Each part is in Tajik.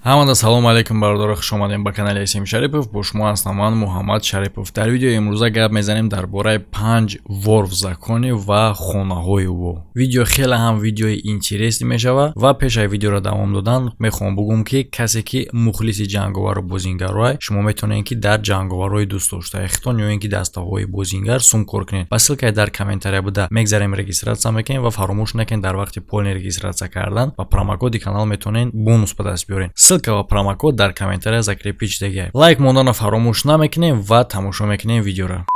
Ҳамада салому алайкум, бародаро, хуш омадем ба канали Эсим Шарипов. Бо шумо ҳастам ман, Муҳаммад Шарипов. Дар видеои имрӯза гап мезанем дар бораи панҷ вор в законе ва хонаҳои ӯ. Видео хеле ҳам видеои интересный мешавад ва пеш аз видеоро давом додан мехоҳам бугӯм, ки касе ки мухлиси ҷанговару бозингарое, шумо метавонед, ки дар ҷанговарҳои дӯстдоштаи худтон ё ин ки дастаҳои бозингар сум кор кунед. Ба ссылка и дар комментария буда мегзарем, регистрация мекунем ва фаромӯш накунед, дар вақти полный регистрация кардан ба промокоди канал метавонед бонус ба даст биёред. Ссылка ва промокод дар комментария закрепить шудагиа. Лайк монданро фаромӯш намекунем ва тамошо мекунем видеоро.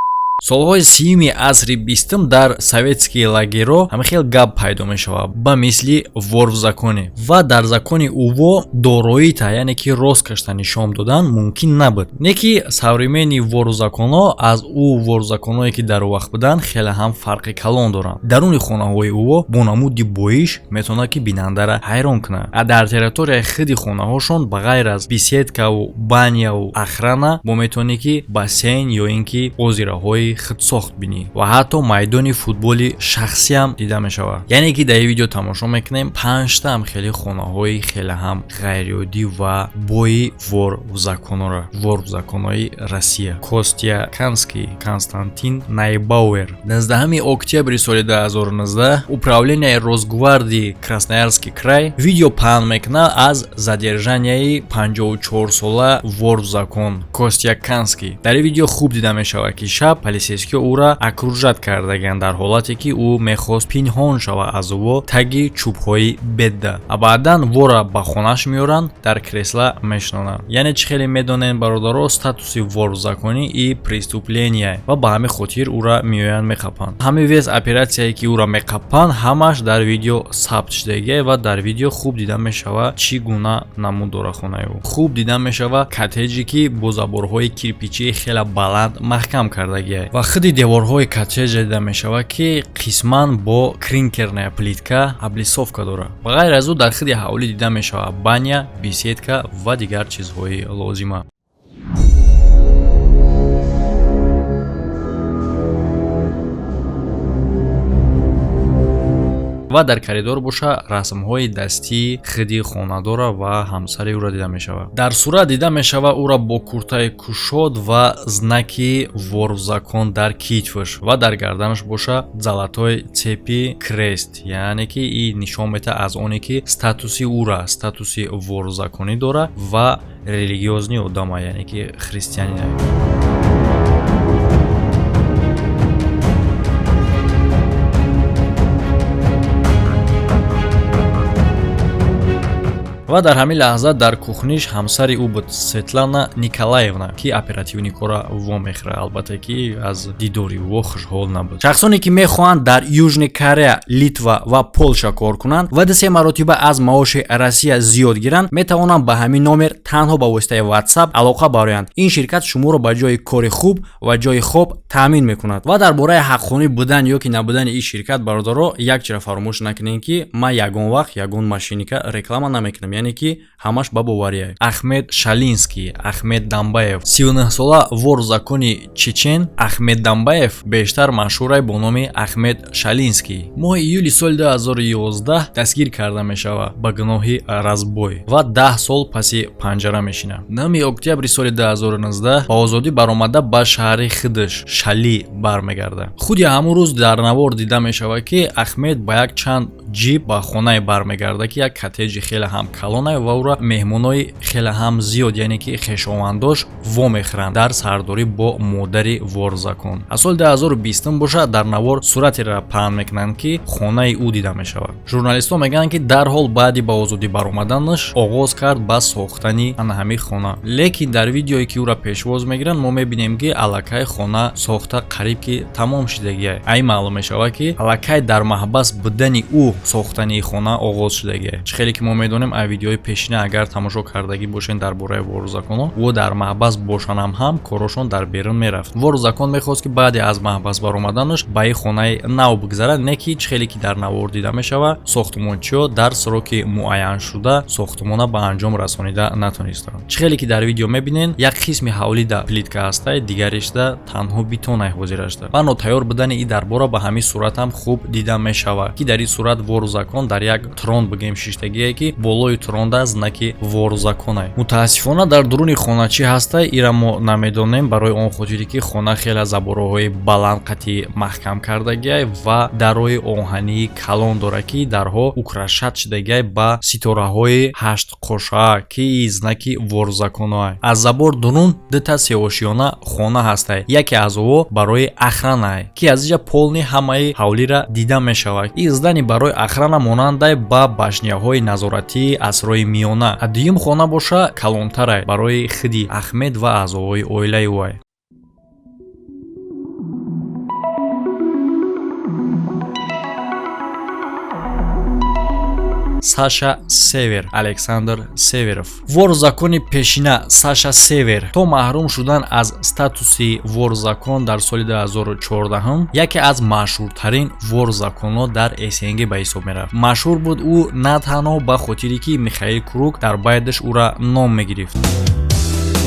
Солҳои 30-уми асри 20-ум дар советские лагерҳо ҳамин хел гап пайдо мешавад ба мисли вор в законе, ва дар закони УВО дороита, яъне ки роскошь та нишон додан мумкин набуд. Не ки современный вор в закон ҳо аз ӯ вор в закон ҳое, ки дар вақт буданд, хеле ҳам фарқи калон доранд. Даруни хонаҳои УВО бо намуди боиш метавонад, ки бинандара ҳайрон кунад. А дар территорияи худи хонаҳошон ба ғайр аз беседка ву баня ву охрана бо метавонӣ, ки бассейн ё ин ки озираҳои худсохт бинӣ ва ҳатто майдони футболи шахсиам дида мешавад. Яъне ки дар ин видео тамошо мекунем панҷтаам хеле хонаҳои хеле ҳам ғайриоддӣ ва бои вор в закон ора, вор в закон ои Россия. Костя Канский, Константин Найбауэр. 19 октябри соли 2019 управление Росгвардии Красноярский край видео паҳн мекунад аз задержания и 54-сола вор в закон Костя Канский. Дар ин видео хуб дида мешавад, ки шаб полицейский ӯра окружать кардагианд, дар ҳолате ки ӯ мехост пинҳон шавад аз ӯ таги чӯбҳои бедда, а баъдан вора ба хонааш меоранд, дар кресла мешинонанд. Яъне чӣ хеле медонем, бародаро, статуси вор в законе и преступление, ва ба ҳамин хотир ӯра меоянд, меқапанд. Ҳамин весь оператсияе, ки ӯра меқапанд, ҳамаш дар видео сабт шудагия ва дар видео хуб дида мешавад, чӣ гуна намуд дорад хонаи ӯ. Хуб дида мешавад коттеҷе, ки бо заборҳои кирпичии хеле баланд маҳкам кардагия, ва худи деворҳои коттеҷа дида мешавад, ки қисман бо клинкерная плитка облицовка дорад. Ба ғайр аз ӯ дар худи ҳавлӣ дида мешавад баня, беседка ва дигар чизҳои лозима. Ва дар коридор боша, расмҳои дастии худи хонадора ва ҳамсари ӯро дида мешавад. Дар сурат дида мешавад ӯро бо куртаи кушод ва знаки вор в закон дар китфаш, ва дар гарданаш боша золотой цепи крест, яъне ки и нишон медиҳад аз оне, ки статуси ӯра статуси вор в законӣ дорад ва религиозный одама, яъне ки христианин. Ва дар ҳамин лаҳза дар кухня ш ҳамсари ӯ буд, Светлана Николаевна, ки оперативник ҳоро вомехӯрад. Албатта, ки аз дидори ӯ хушҳол набуд. Шахсоне, ки мехоҳанд дар Южный Корея, Литва ва Полша кор кунанд ва 2-се маротиба аз маоши Россия зиёд гиранд, метавонанд ба ҳамин номер танҳо ба воситаи WhatsApp алоқа бароянд. Ин ширкат шуморо ба ҷои кори хуб ва ҷои хоб таъмин мекунад. Ва дар бораи ҳаққонӣ будан ё ки набудани ин ширкат, бародаро, як чиро фаромӯш накунед, ки ман ягон вақт ягон мошенника реклама намекунам, яъне ки ҳамаш ба бовария. Ахмед Шалинский, Ахмед Дамбаев, 39-сола вор в закони чечен Ахмед Дамбаев, бештар машҳурай бо номи Ахмед Шалинский, моҳи июли соли 2011 дастгир карда мешавад ба гуноҳи разбой ва 10 сол паси панҷара мешинад. 9 октябри соли 2019 ба озодӣ баромада, ба шаҳри худаш Шалӣ бармегардад. Худи ҳамон рӯз дар навор дида мешавад, ки Ахмед ба як чанд ҷип ба хонае бармегардад, ки як коттеҷи хеле ҳам калонае ва ӯра меҳмонои хеле ҳам зиёд, яъне ки хешовандош, вомехӯранд дар сардорӣ бо модари вор в закон. Аз соли 2020 бошад, дар навор суратеро паҳн мекунанд, ки хонаи ӯ дида мешавад. Журналистҳо мегӯянд, ки дарҳол баъди ба озодӣ баромаданаш оғоз кард ба сохтани ана ҳамин хона. Лекин дар видеое, ки ӯра пешвоз мегиранд, мо мебинем, ки аллакай хона сохта қариб ки тамом шудагия. Ай маълум мешавад, ки аллакай дар маҳбас будани ӯ сохтани хона оғоз шудагия. Чӣ хеле ки мо медонем, ай видеои пешина агар тамошо кардагӣ бошед дар бораи вор в закон о, ӯ дар маҳбас бошанам ҳам корошон дар берун мерафт. Вор в закон мехост, ки баъде аз маҳбас баромаданаш ба ин хонаи нав бигзарад. Не ки чӣ хеле ки дар навор дида мешавад, сохтумончиҳо дар сроки муайяншуда сохтумона ба анҷом расонида натонистанд. Чӣ хеле ки дар видео мебинед, як қисми ҳавлида плитка ҳастай, дигаришда танҳо бетонай ҳозирашда ва нотайёр будани ин дарбора ба ҳамин сурат ҳам хуб дида мешавад, ки дар ин сурат Вор в закон дар як трон бигем шиштагие, ки болои тронда знаки вор в законай. Мутаассифона, дар дуруни хона чӣ ҳастай, ира мо намедонем, барои он хотире ки хона хеле забораҳои баланд қатӣ маҳкам кардагиай ва дарои оҳании калон дорад, ки дарҳо украшать шудагиай ба ситораҳои ҳаштқоша, ки знаки вор в законоай. Аз забор дурун дута сеошёна хона ҳастай. Яке аз ово барои охранае, ки аз инҷа полный ҳамаи ҳавлира дида мешавад. Ин здание барои охрана монандай ба башняҳои назоратии асрҳои миёна. А дуюм хона боша калонтарай, барои худи Ахмед ва аъзоҳои оилаи ӯай. Саша Север, Александр Северов. Вор в закони пешина Саша Север то маҳрум шудан аз статуси вор в закон дар соли 2014 яке аз машҳуртарин вор в законҳо дар СНГ ба ҳисоб мерафт. Машҳур буд ӯ на танҳо ба хотире, ки Михаил Круг дар байдаш ӯра ном мегирифт.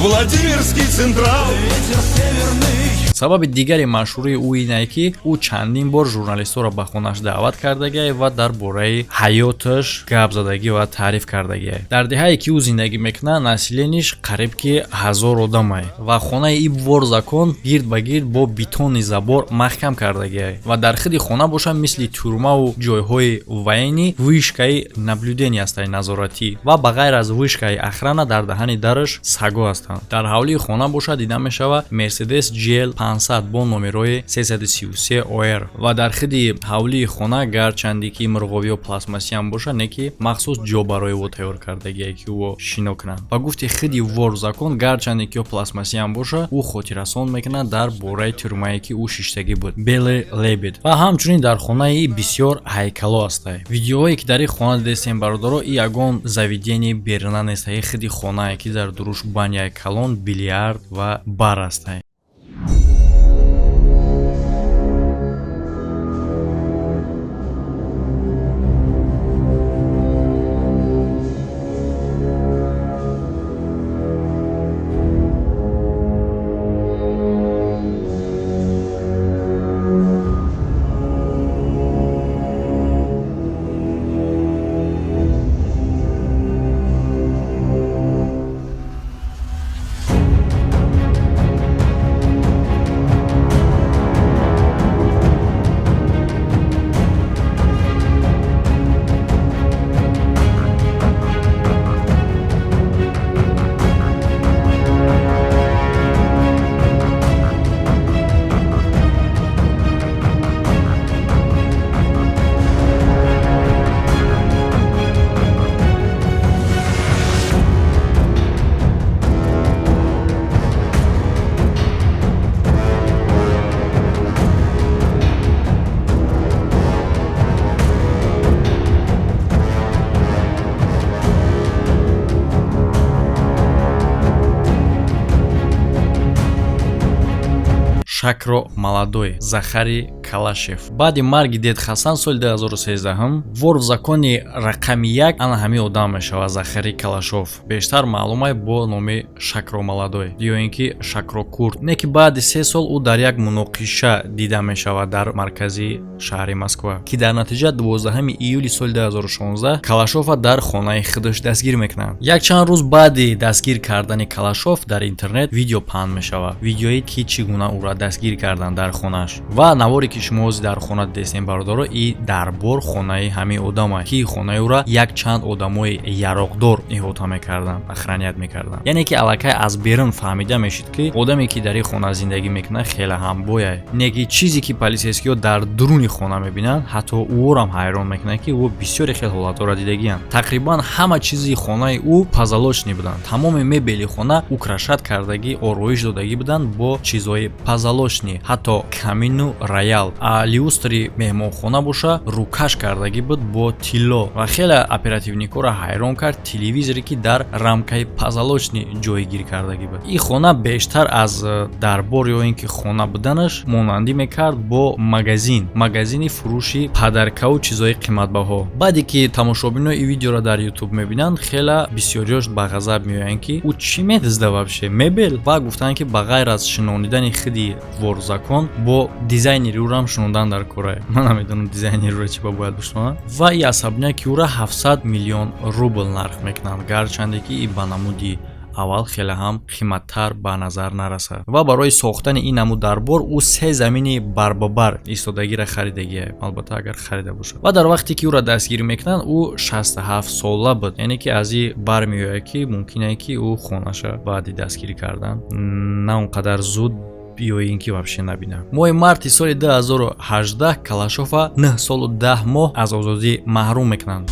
Владимирский Централ. Ветер северный. Сабаби дигари машҳурии ӯ инае, ки ӯ чандин бор журналистҳоро ба хонааш даъват кардагиай ва дар бораи ҳаёташ гап задагӣ ва таъриф кардагиай. Дар деҳае, ки ӯ зиндагӣ мекунад, население ш қариб ки 1000 одамай ва хонаи иб вор закон гирд ба гирд бо бетонный забор маҳкам кардагиай ва дар худи хона боша, мисли тюрьмаву ҷойҳои военный, вышкаи наблюдение ҳастай, назоратӣ, ва ба ғайр аз вышкаи охрана дар даҳани дараш саго ҳастанд. Дар ҳавлии хона боша дида мешавад Мерседес GL 500 бо номерҳои 333 ОР ва дар худи ҳавлии хона, гарчанде ки мурғовиё пластмассиам боша, не ки махсус ҷо барои ӯ тайёр кардагие, ки ӯ шино кунад. Ба гуфти худи вор закон, гарчанде ки ё пластмассиам боша, ӯ хотиррасон мекунад дар бораи тюрьмае, ки ӯ шиштагӣ буд, Белый Лебедь. Ва ҳамчунин дар хонаи бисёр ҳайкало ҳастай. Видеоҳое, ки дар ин хона дидестем, бародаро, и ягон заведение беруна нест, и худи хонае, ки дар дуруш баняи калон, билиард ва бар ҳастай. Шакро Молодой, Захари Калашев. Баъди марги дед Хасан соли 2013 вор в закони рақами як ана ҳамин одам мешавад, Захари Калашов, бештар маълумай бо номи Шакро Молодой ё ин ки Шакро Курт. Не ки баъди 3 сол ӯ дар як муноқиша дида мешавад дар маркази шаҳри Москва, ки дар натиҷа 12 июли соли 2016 Калашова дар хонаи худаш дастгир мекунанд. Якчанд рӯз баъди дастгир кардани Калашов дар интернет видео паҳн мешавад, видеое, ки чӣ гуна ӯра дастгир карданд дар хонааш. Ва наворе, ки шумо ҳозир дар хона дидестем, бародаро, и дарбор хонаи ҳамин одама, ки хонаи ӯра якчанд одамои яроқдор иҳота мекарданд, охранять мекарданд. Яъне ки аллакай аз берун фаҳмида мешид, ки одаме, ки дар ин хона зиндагӣ мекунад, хеле ҳам бояй. Не ки чизе, ки полицейскиҳо дар дуруни хона мебинанд, ҳатто ӯрам ҳайрон мекунад, ки ӯ бисёре хел ҳолатҳоро дидагианд. Тақрибан ҳама чизи хонаи ӯ позолоченный буданд. Тамоми мебели хона украшать кардагӣ, ороиш додагӣ буданд бо чизҳои позолоченный, ҳатто камину роял. А люстри меҳмонхона боша рӯкаш кардагӣ буд бо тилло. Ва хеле оперативникҳоро ҳайрон кард телевизоре, ки дар рамкаи позолоченный ҷойгир кардагӣ буд. Ин хона бештар аз дарбор ё ин ки хона буданаш монандӣ мекард бо магазин, магазини фурӯши подаркаву чизҳои қиматбаҳо. Баъде ки тамошобинои ин видеоро дар Ютуб мебинанд, хела бисёриёш ба ғазаб меоянд, ки ӯ чӣ медизда вообще, мебел? Ва гуфтанд, ки ба ғайр аз шинонидани худи вор в закон бо дизайнери ӯра Урам шунудан дар кора. Ман намедонам дизайнерро чӣ ба бояд бишунаванд. Ва и особняки ура 700 миллион рубл нарх мекунанд, гарчанде ки и ба намуди аввал хеле ҳам қиматтар ба назар нарасад. Ва барои сохтани ин намуд дарбор ӯ се замини барбабар истодагиро харидагия, албатта агар харида бошад. Ва дар вақте ки ӯро дастгирӣ мекунанд, ӯ 67 сола буд, яъне ки аз и бармеояд, ки мумкин ки ӯ хонаша баъди дастгирӣ кардан на он қадар зуд ё ин ки вообще набинам. Моҳи марти соли 2018 Калашова 9 солу 10 моҳ аз озодӣ маҳрум мекунанд.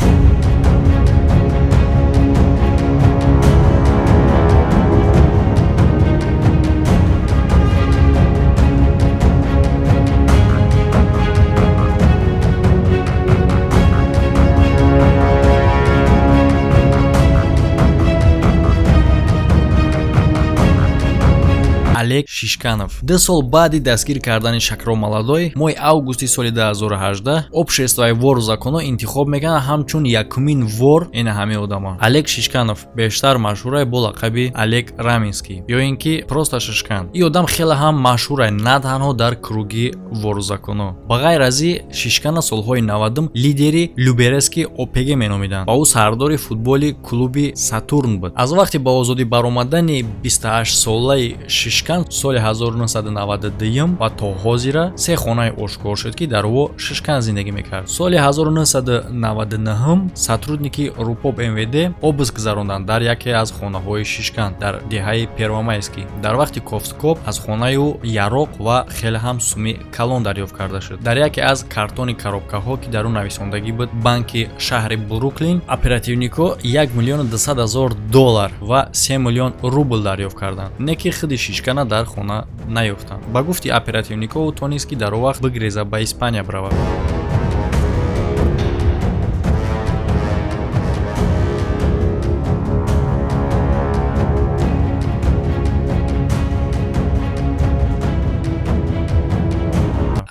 Олег Шишканов 2 сол баъди дастгир кардани Шакро Маладой, моҳи августи соли 2018 обществои вор в законо интихоб мекунад ҳамчун якумин вор ина ҳамин одамо. Олег Шишканов бештар машҳурай бо лақаби Олег Раменский ё ин ки просто Шишкан. Ин одам хеле ҳам машҳурай на танҳо дар круги вор в законо. Ба ғайр аз и Шишкана солҳои 90 лидери Люберецкий ОПГ меномиданд ва ӯ сардори футболи клуби Сатурн буд. Аз вақти ба озодӣ баромадани 28-солаи Шишкан соли 1992 ва то ҳозира се хонаи ошкор шуд, ки дар ӯ Шишкан зиндагӣ мекард. Соли 1999 сотрудники РУПОП МВД обыск гузаронданд дар яке аз хонаҳои Шишкан дар деҳаи Первомайский. Дар вақти кофткоб аз хонаи ӯ яроқ ва хеле ҳам суми калон дарёфт карда шуд. Дар яке аз картони коробкаҳо, ки дар ӯ нависондагӣ буд банки шаҳри Бруклин, оперативникҳо 1 миллиону 200 ҳазор доллар ва 3 миллион рубл дарёфт карданд. Не ки худи Шишкана дар хона наёфтанд. Ба гуфти оперативникҳо, ӯ тонист, ки дар он вақт бигреза, ба Испания биравад.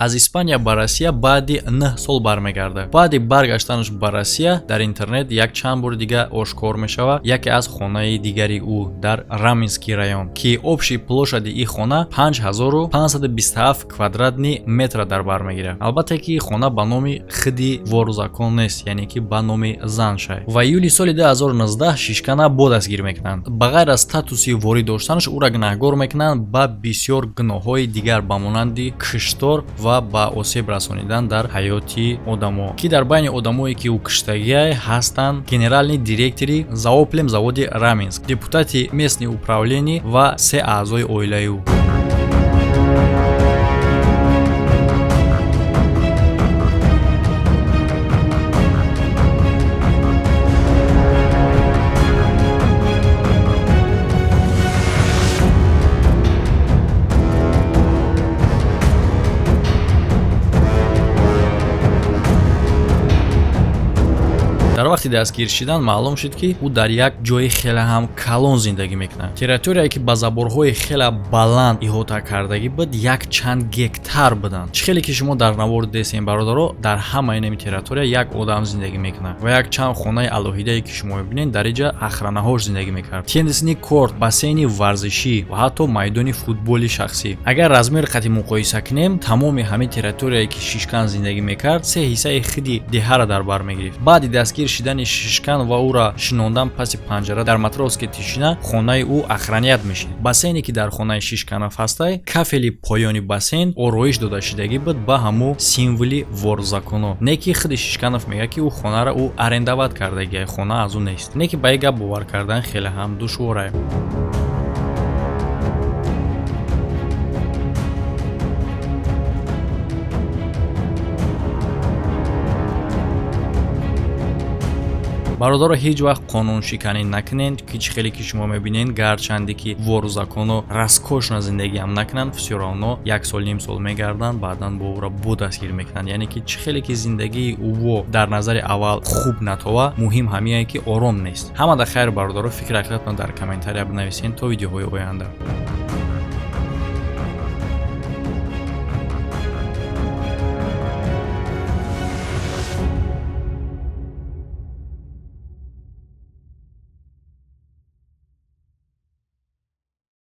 Аз Испания ба Россия баъди 9 сол бармегардад. Баъди баргаштанаш ба Россия дар интернет як чанд бори дига ошкор мешавад яке аз хонаи дигари ӯ дар Раменский район, ки общей площади ин хона 5527 квадратный метра дар бар мегирад. Албатта ки хона ба номи худи вор в закон нест, яъне ки ба номи зан шай. Ва июли соли 2019 Шишкана бо дастгир мекунанд. Ба ғайр аз статуси ворид доштанаш, ӯра гунаҳгор мекунанд ба бисёр гуноҳҳои дигар, ба монанди киштор ва ба осеб расонидан дар ҳаёти одамо, ки дар байни одамое ки ӯ киштагиай ҳастанд генеральный директори заоплем заводи Раменск, депутати местный управление ва се аъзои оилаи ӯ. Дар вақти дастгир шидан маълум шуд, ки ӯ дар як ҷои хеле ҳам калон зиндагӣ мекунад. Территорияе, ки ба заборҳои хеле баланд иҳота кардагӣ буд, як чанд гектар буданд. Чӣ хеле ки шумо дар навор дидесем, бародаро, дар ҳамаи нами территория як одам зиндагӣ мекунад ва як чанд хонаи алоҳидае, ки шумо мебинед, дар инҷа охранаҳош зиндагӣ мекард. Теннисный корт, бассейни варзишӣ ва ҳатто майдони футболи шахсӣ. Агар размер қати муқоиса кунем, тамоми ҳамин территорияе, ки Шишкан зиндагӣ мекард, се ҳиссаи худи деҳаро дар бар мегирифт. Баъди дастгир шидани Шишкан ва ӯра шинондан паси панҷара дар Матросская тишина, хонаи ӯ охранять мешид. Бассейне, ки дар хонаи Шишканов ҳастай, кафели поёни бассейн ороиш дода шидагӣ буд ба ҳамун символи вор в законо. Не ки худи Шишканов мегӯяд, ки ӯ хонаро ӯ арендовать кардагия, хона аз ӯ нест. Не ки ба ин гап бовар кардан хеле ҳам душворае. Бародаро, ҳеҷ вақт қонуншиканӣ накунед, ки чӣ хеле ки шумо мебинед, гарчанде ки вор в законо роскошно зиндагиам накунанд, всё равно як сол, ним сол мегарданд, баъдан бо ӯро бо дастгир мекунанд. Яъне ки чӣ хеле ки зиндагии ӯво дар назари аввал хуб натова, муҳим ҳамине, ки ором нест. Ҳамада хайр, бародаро, фикр ақидатон дар комментария бинависед. То видеоҳои оянда.